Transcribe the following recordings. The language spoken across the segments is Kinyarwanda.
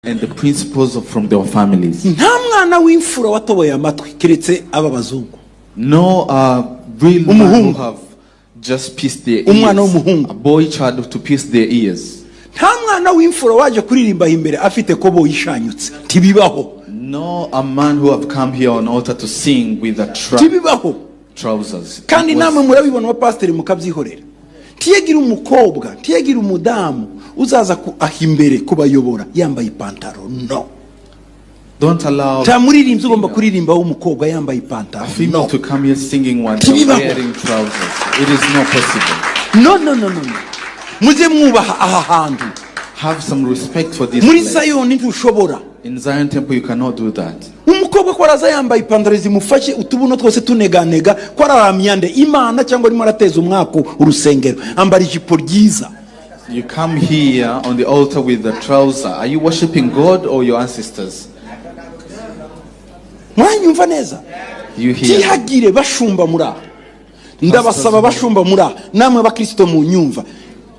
And the principles from their families. Nta mwana w'imfura watoboye amatwi keretse aba bazungu. No real man who Umuhungu. Have just pierced their Umwana ears. w'umuhungu. A boy child to pierce their ears. Nta mwana w'imfura waje kuririmba imbere afite koboyi ishanyutse, ntibibaho. No a man who have come here on altar to sing with a Ntibibaho. Trousers. Kandi It was- namwe murabibona abapasiteri mukabyihorera. Ntiyagira umukobwa, ntiyagira umudamu uzaza ku aho imbere kubayobora yambaye ipantaro, no. Don't allow Nta muririmbyi ugomba kuririmba w'umukobwa yambaye ipantaro, a female no. to come here singing while they're Ntibibaho. Wearing trousers. It is not possible. No, no, no, no, no. Mujye mwubaha aha hantu. Have some respect for this Muri place. Zayoni ntushobora. In Zion Temple, you cannot do that. Umukobwa ko araza yambaye ipantaro zimufashe, utubuno twose tuneganega, ko araramya nde? Imana cyangwa arimo arateza umwaku urusengero? Ambara ijipo ryiza. You come here on the altar with the trouser. Are you worshiping God or your ancestors? Muranyumva neza? You hear? Ntihagire bashumba muri aha, ndabasaba, bashumba muri aha namwe abakristo mu nyumva,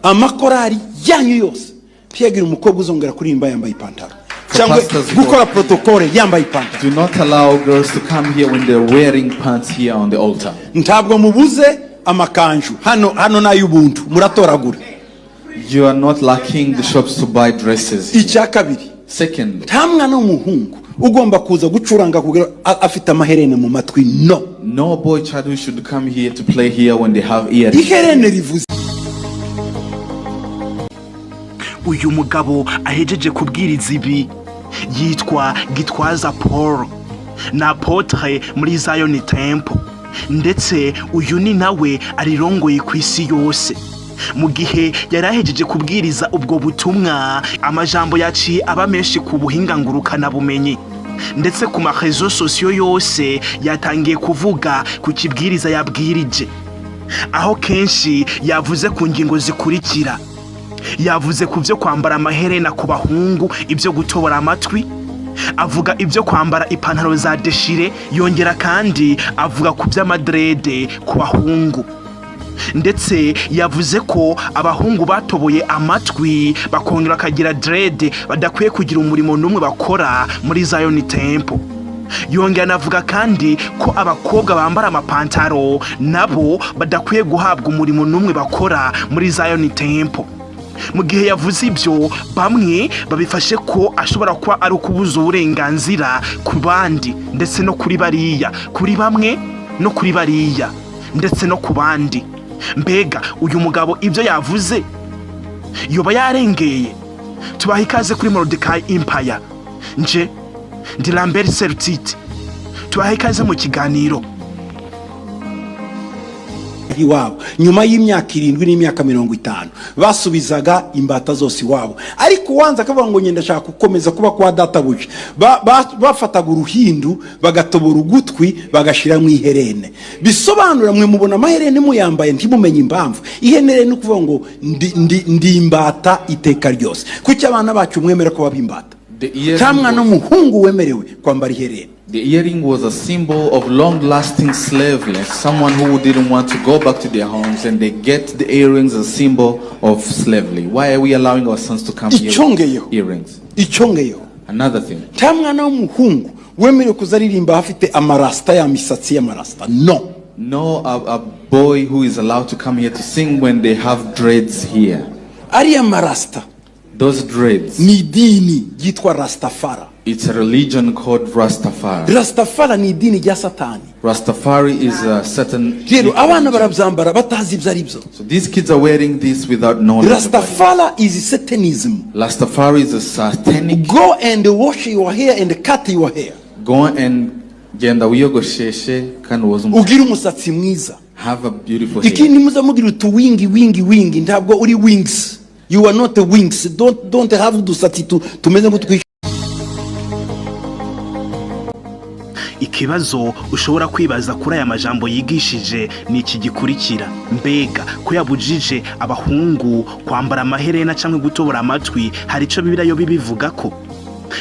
amakorari yanyu yose, ntihagire umukobwa uzongera kuririmba yambaye ipantaro cyangwa pastors gukora protokole yambaye ipantaro. Do not allow girls to come here when they're wearing pants here on the altar. Ntabwo mubuze amakanju hano, hano n'ay'ubuntu muratoragura. You are not lacking the shops to buy dresses. Icya kabiri, Secondly, nta mwana w'umuhungu ugomba kuza gucuranga kugira afite amaherene mu matwi, no. No boy child who should come here to play here when they have earrings. Iherene rivuze Uyu mugabo ahejeje kubwiriza ibi yitwa Gitwaza Paul, ni apôtre muri Zion Temple, ndetse uyu ni nawe arirongoye ku isi yose. Mu gihe yari ahejeje kubwiriza ubwo butumwa, amajambo yaciye aba menshi ku buhinga ngurukanabumenyi, ndetse ku ma réseaux sociaux yose yatangiye kuvuga ku kibwiriza yabwirije, aho kenshi yavuze ku ngingo zikurikira: yavuze ku byo kwambara amaherena ku bahungu, ibyo gutobora amatwi, avuga ibyo kwambara ipantaro za déchiré, yongera kandi avuga ku by'ama dreads ku bahungu, ndetse yavuze ko abahungu batoboye amatwi bakongera bakagira dreads badakwiye kugira umurimo n'umwe bakora muri Zion Temple. Yongera anavuga kandi ko abakobwa bambara amapantaro nabo badakwiye guhabwa umurimo n'umwe bakora muri Zion Temple. Mu gihe yavuze ibyo, bamwe babifashe ko ashobora kuba ari ukubuza uburenganzira ku bandi ndetse no kuri bariya, kuri bamwe no kuri bariya ndetse no ku bandi. Mbega uyu mugabo ibyo yavuze yoba yarengeye? Tubaha ikaze kuri Mordecai Empire, nje ndi Lambert Serutite, tubaha ikaze mu kiganiro. Iwabo nyuma y'imyaka 70 n'imyaka 50 basubizaga imbata zose iwabo, ariko uwanza akavuga ngo ngenda ndashaka gukomeza kuba kwa databuja, bafataga uruhindu bagatobora ugutwi bagashyiramo iherene. Bisobanura mwe mubona amaherene muyambaye ntimumenye impamvu. Iherene ni ukuvuga ngo ndi imbata iteka ryose. Kuki abana bacu mwemera ko baba imbata? The earring Nta mwana was- w'umuhungu wemerewe kwambara iherena. The earring was a symbol of long-lasting slavery, like someone who didn't want to go back to their homes, and they get the earrings as a symbol of slavery. Why are we allowing our sons to come here Icyongeyeho. With earrings? Icyongeyeho, Another thing, nta mwana w'umuhungu wemerewe kuza aririmba afite amarasita, ya misatsi y'amarasita, no. No a boy who is allowed to come here to sing when they have dreads here. Ariya marasita Those dreads, ni idini ryitwa Rastafara. It's a religion called Rastafari. Rastafara ni idini rya Satani. Rastafari is a certain. Rero abana barabyambara batazi ibyo ari byo. So these kids are wearing this without knowledge about it. Rastafara is satanism. Rastafari is a satanic. Go and wash your hair and cut your hair. Go and genda wiyogosheshe kandi woze umusatsi. Ugire umusatsi mwiza. Have a beautiful hair. Ikindi, muza mugira utu wingi wingi wingi, ntabwo uri wings, you are not a wings. Don't have udusatsi tumeze nk'utwi. Ikibazo ushobora kwibaza kuri aya majambo yigishije ni iki gikurikira: mbega ko yabujije abahungu kwambara amaherena cyangwa gutobora amatwi, hari icyo Bibiliya yo bibivuga ko?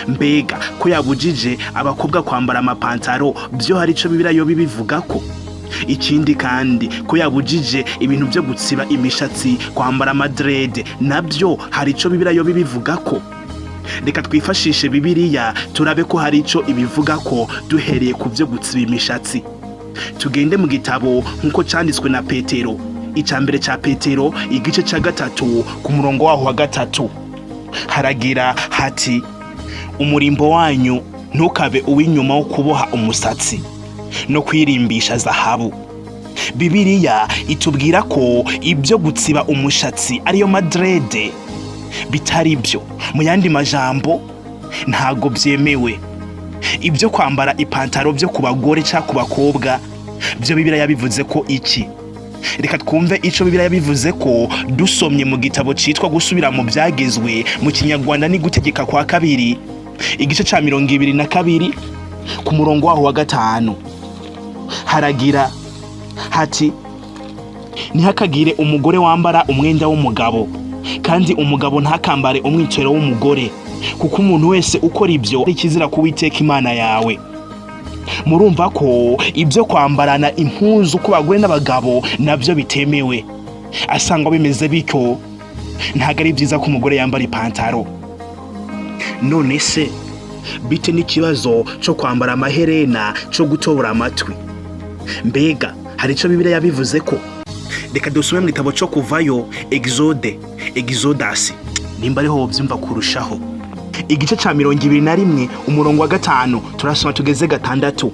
Mbega ko yabujije abakobwa kwambara amapantaro, byo hari icyo Bibiliya yo bibivuga ko? Ikindi kandi, ko yabujije ibintu byo gutsiba imishatsi, kwambara ama dreads, nabyo hari icyo Bibiliya yo bibivuga ko? Reka twifashishe Bibiliya turabe ko hari ico ibivuga ko duhereye ku byo gutsiba imishatsi. Tugende mu gitabo nk'uko canditswe na Petero, icya mbere cya Petero, igice cya 3, ku murongo waho wa 3, haragira hati: "Umurimbo wanyu ntukabe uw'inyuma wo kuboha umusatsi no kwirimbisha zahabu." Bibiliya itubwira ko ibyo gutsiba umushatsi, ariyo ma dreads, bitari byo. Mu yandi majambo, ntago byemewe. Ibyo kwambara ipantaro byo ku bagore cyangwa ku bakobwa byo, Bibiliya yabivuze ko iki? Reka twumve ico Bibiliya yabivuze ko dusomye mu gitabo citwa Gusubira mu Byagezwe, mu Kinyarwanda ni Gutegeka kwa Kabiri, igice ca 22, ku murongo waho wa 5, haragira hati: "Ntihakagire umugore wambara umwenda w'umugabo, kandi umugabo ntakambare umwitero w'umugore, kuko umuntu wese ukora ibyo ari ikizira ku Uwiteka Imana yawe." Murumva ko ibyo kwambarana impuzu ku bagore n'abagabo nabyo bitemewe. Asanga bimeze bityo, ntabwo ari byiza ko umugore yambara ipantaro. None se bite n'ikibazo cyo kwambara amaherena, cyo gutobora amatwi? Mbega hari icyo Bibiliya yabivuze ko? Reka dusome mu gitabo cyo Kuvayo, Exode, Exodus, nimba ariho wobyumva kurushaho, igice cya 21, umurongo wa 5, turasoma tugeze 6.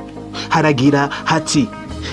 Haragira hati: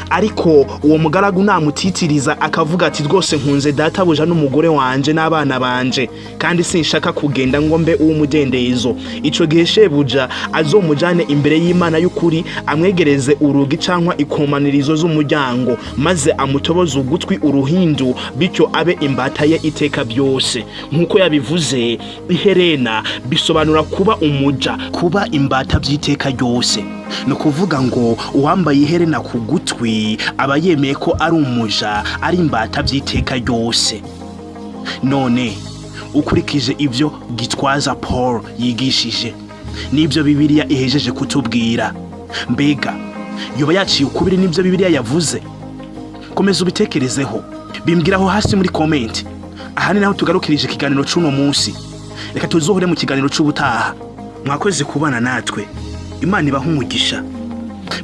"Ariko uwo mugaragu namutitiriza akavuga ati: 'Rwose nkunze databuja n'umugore wanje n'abana banje, kandi sinshaka kugenda ngo mbe uw'umudendezo,' ico gihe shebuja azomujane imbere y'Imana y'ukuri, amwegereze urugi cyangwa ikomanirizo z'umuryango, maze amutoboze ugutwi uruhindu, bityo abe imbata ye iteka byose nk'uko yabivuze." Iherena bisobanura kuba umuja, kuba imbata by'iteka ryose. Ni ukuvuga ngo uwambaye iherena ku gutwi aba yemeye ko ari umuja, ari imbata by'iteka ryose. None ukurikije ibyo Gitwaza Paul yigishije n'ibyo Bibiliya ihejeje kutubwira, mbega yoba yaciye ukubiri n'ibyo Bibiliya yavuze? Komeza ubitekerezeho, bimbwiraho hasi muri comment. Aha ni naho tugarukirije ikiganiro c'uno munsi. Reka tuzohure mu kiganiro c'ubutaha. Mwakoze kubana natwe, Imana ibaha umugisha.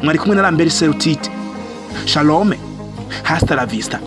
Mwari kumwe na Lambert Serutite. Shalome, hasta la vista.